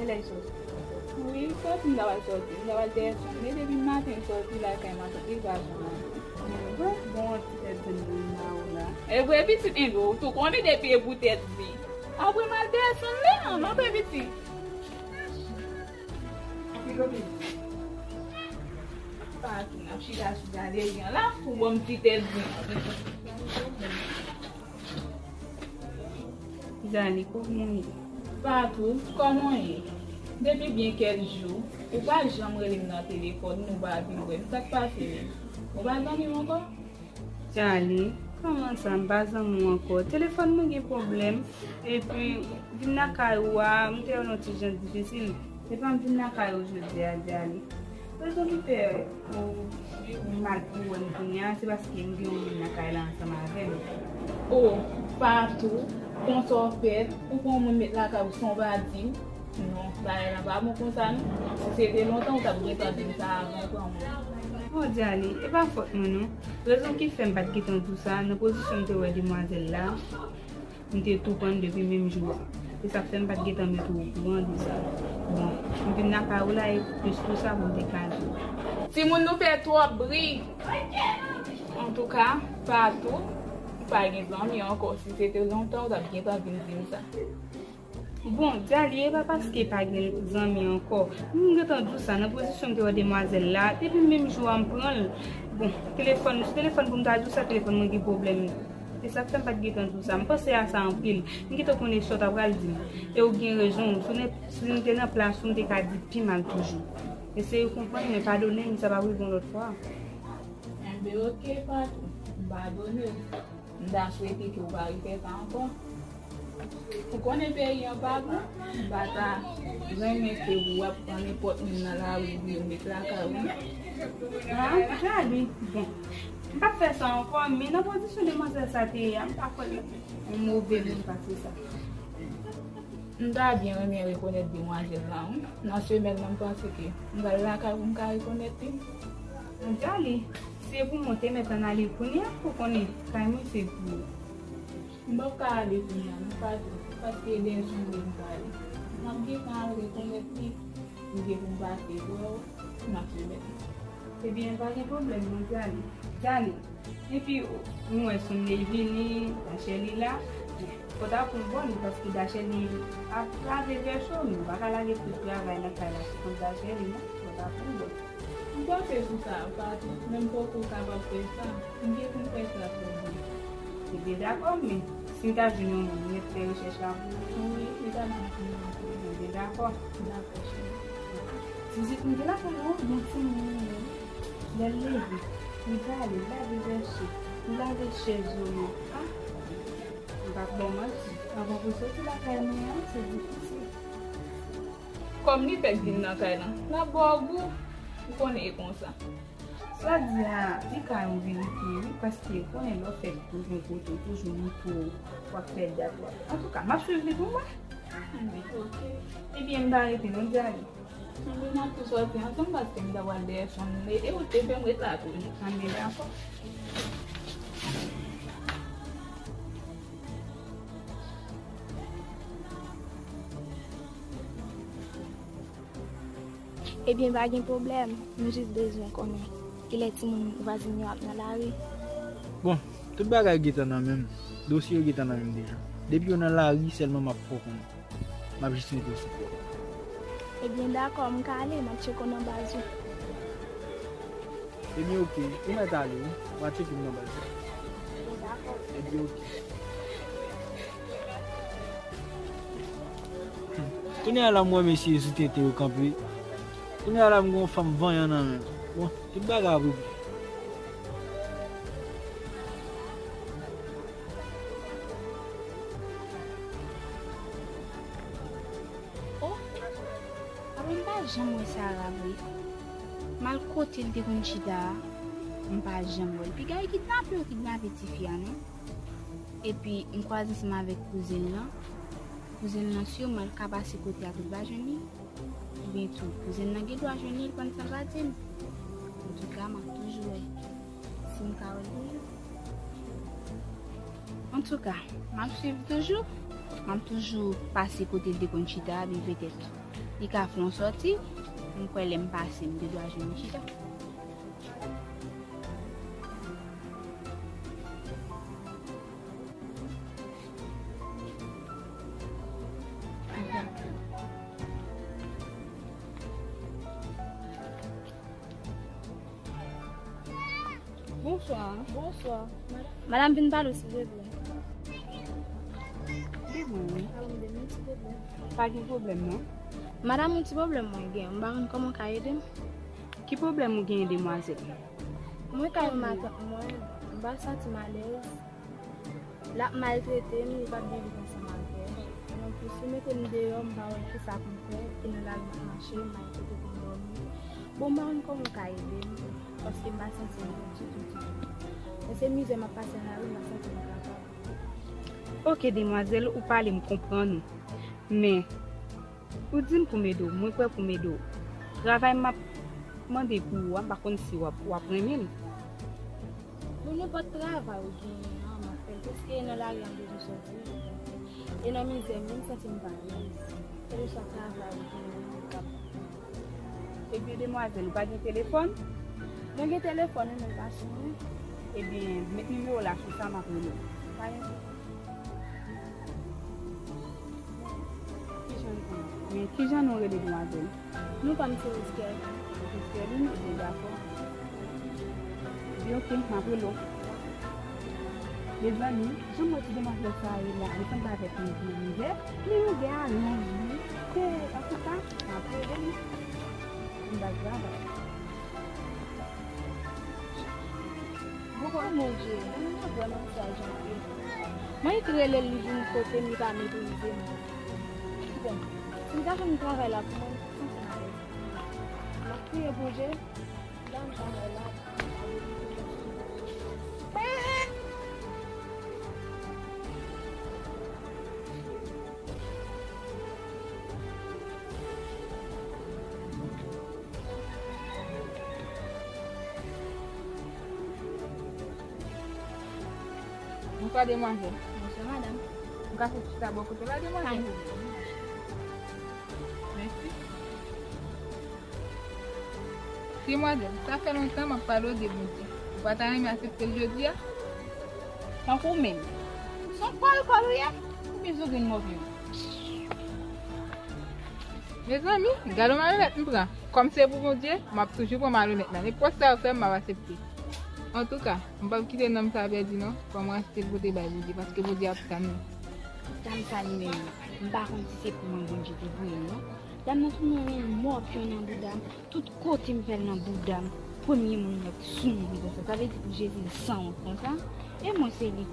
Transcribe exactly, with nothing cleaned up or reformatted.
Lè sòti. Wi, sòti, m ta pral sòti. M ta pral dèyè sonn. Men depi maten m sòti lakay m, li pa janm antre. Bon, bon, ti tèt zen moun ba ou la. E vre, pitit, enben, ou tou konnen depi e pou tèt zen. Apre m al dèyè sonn li an, m apre pitit. Pa tou, n ap chita sou galeri an la, pou ban m ti tèt zen. Djali, kòman w ye? Patou, kòman w ye? Depi byen kèk jou, ou pa janm rele m nan telefòn, ou pa vin wè m. Sa k pase menm? Ou pa zanmi m ankò? Djali, kòman sa? M pa zanmi w ankò. Telefòn mwen gen pwoblèm. Epi, vin lakay ou a, m te wè l yon ti jan difisil. Se pa m vin lakay ou jodi a, Djali. Rezon ki fè ou, ou mal pou wè m kounye a, se paske m gen yon moun lakay la ansanm avè m. O, Patou, konsa w fèt, ou pran yon moun met lakay ou san w pa di m? Non, bagay la pa bon konsa non. Si se te lontan, ou t ap gentan di m sa avan w pran moun. O, Djali, e pa fòt mwen non. Rezon ki fè m pa t gentan di w sa, nan pozisyon m te wè demwazèl la, m te tou konn depi menm jou a. Se sa k fè m pa t gentan mete w okouran de sa. Bon, m vin lakay ou la e plis pou sa pou m te ka di w. Timoun nou fè twòp bri. Antouka, Patou, ou pa gen zanmi ankò. Si se te lontan, ou t ap gentan vin di m sa. Bon, Djali, e pa paske pa gen zanmi ankò. M gentan di w sa, nan pozisyon m te wè demwazèl la, depi menm jou a m pran l. Bon, telefòn, sou telefòn pou m ta di w sa, telefòn mwen gen pwoblèm. Se sa k fè m pa t gentan di w sa. M panse a sa anpil. M gentan konnen sa w ta pral di m. E w gen rezon. Si w te nan plas ou, m te ka di pi mal toujou. Eseye konprann mwen, padone m, sa p ap rive yon lòt fwa. Enben, oke, Patou. M padone w. M ta swete ke w pa refè sa ankò. Ou konnen peyi an pa bon, m pa ta renmen ke w ap pran nenpòt moun nan lari pou yo met lakay ou non. Ah, Djali, bon. M p ap fè sa ankò, men nan pozisyon demwazèl sa te ye a, m pa kwè l yon move moun pase sa. M ta byen renmen rekonèt demwazèl la, wi. Nan semèn nan, m panse ke m pral lakay pou m ka rekonèt li. Djali, se pou mwen te mèt ann ale kounye a, ou konnen kay mwen se pou ou. M p ap ka ale kounye a, non, Patou, paske e dèyè sonn li m prale. M ap gentan al rekonèt li, m gen pou m pase wè w, m ap remèt li. Ebyen, pa gen pwoblèm, non, Djali. Djali, epi, nou wè sonn li vini, Dachèli la. Fò ta pran bòn, paske Dachèli ap lave vèso, nou pa ka lage tout travay nan kay la sou kont Dachèli, non. Fò ta pran bòn. M panse sou sa, Patou, men m poko kapab fè sa. M gen pou m fè sa pou ou. Ebyen, dakò, men si m ta jwenn yon moun, m mèt fè rechèch la pou ou. Wi, li ta bon pou mwen tou. Ebyen, dakò. Dakò, cheri. Tizit m te lakay ou, bon timoun ou ye. Lè l leve, li prale, l lave vèso, li lave chèz yo yo. Ah, m p ap ba w manti. Anvan pou soti lakay mwen an, se difisil. Kòm li fèk vin nan kay lan, l ap ba w gou. Ou konnen e konsa. Sa di a, li ka yon verite, wi, paske konnen lè w fèk tounen kote w toujou montre w w ap fè dat w ap. Antouka, m ap swiv li pou m wè. Anben, oke. Ebyen, m pa rete non, Djali. Anben, n ap tou sòti ansanm paske m ta pral dèyè sonn li. E ou te fè m ret la toujou. Anben, dakò. Ebyen, pa gen pwoblèm. M jis bezwen konnen kilè timoun vwazin yo ap nan lari. Bon, tout bagay gentan nan men m. Dosye yo gentan nan men m deja. Depi yo nan lari sèlman m ap fè w konnen. M ap jis mete w sou kò. Ebyen, dakò, m ka ale, m ap tcheke w nan baz ou. Ebyen, oke. Ou mèt ale, wi. W a tcheke m nan baz la. Dakò. Ebyen, oke. Kounye a la, m wè mesye sou tete yo kanpe. Kounye a la, m gen yon fanm vanyan nan men m. Bon, tout bagay ap regle. Oh, apre m pa janm wè Sara vre. M al kote l te konn chita a, m pa janm wè l. Piga e kidnape yo kidnape tifi a, non? Epi, m kwaze ansanm avèk kouzen l lan. Kouzen l lan siman l ka pase kote a tou, l pa jwenn li. Oubyen tou, kouzen l lan gen dwa jwenn li, l konn sa l pa di m. Antouka, m ap toujou wè si m ka wè l toujou. Antouka, m ap swiv toujou. M ap toujou pase kote l te konn chita a, men petèt Li ka fè yon sòti, m kwè lè m pase, m te dwe jwenn li chita. Bonswa. Bonswa. Madanm, vin pale w, silvouplè. Vin mwen, wi. Pa gen pwoblèm, non. Madanm, yon ti pwoblèm mwen gen. M pa konn kòman w ka ede m. Ki pwoblèm ou genyen, demwazèl? Mwen kay yon matant mwen, m pa santi m alèz. L ap maltrete m, li p ap byen viv ansanm avè m. Anplis, li mete m deyò, m pa wè kisa pou m fè, e nan lari m ap mache, m al kote pou m dòmi. Bon, m pa konn kòman w ka ede m, paske m pa santi m byen ditou, ditou. E se mizè m ap pase nan lari, m pa santi m kapab. Ok, demwazèl, ou pale, m konprann ou. Men, ou di m pou m ede w, mwen prè pou m ede w. Travay m ap mande pou ou a, m pa konn si w ap, w ap renmen l. Bon, nenpòt travay ou genyen an, m ap fè l, paske e nan lari a m bezwen sòti. E nan mizè m, m santi m pa alèz. Kèlkeswa travay ou genyen an, m kapab. Ebyen, demwazèl, ou pa gen telefòn? Mwen gen telefòn, wi, men l pa sou mwen. Ebyen, met nimewo w la sou sa, m ap rele w. Pa gen pwoblèm. Kijan nou, men kijan nou rele demwazèl? Non pa m se Rose Kerline. Rose Kerline, ebyen, dakò. Ebyen, ok, m ap rele w. Mezanmi, jan m wè ti demwazèl sa a ye la, li sanble avèk yon ti mizè, men mizè a laj, wi. Ke, antouka, m ap rele li. M ba l travay. Bon, Bondye, ban nou vrèman kouraj anpil. Mwen t rele l, li vin kote m, li pa meprize m. Bon, si m ta jwenn travay la pou mwen, m santi m alèz. M ap priye Bondye, ban m travay la. Bonswa, demwazèl. Bonswa, madanm. M ka fè ti chita bò kote w la, demwazèl? Pa gen pwoblèm. Mèsi. Demwazèl, sa fè lontan m ap pale w de Bondye. Ou pa ta renmen aksepte l jodi a? Tankou w menm. Se yon kòlkòl ou ye? Oubyen se yon grenn mòpyon? Mezanmi, gade yon malonèt m pran. Kòm se pou Bondye, m ap toujou pran malonèt la. Nenpòt sa yo fè m, m ap aksepte. Antouka, m p ap kite nanm sa pèdi non. Fò m rachte l pote bay Bondye, paske Bondye ap tann nou. Tann sa li menm. M pa konn si se pou mwen Bondye te voye l non. Dam nan tounen yon mòpyon nan bouda m. Tout kote m fè l nan bouda m, premye moun wè k sou mwen konsa. Sa vle di pou Jezi l sanwont konsa. E mwen se li.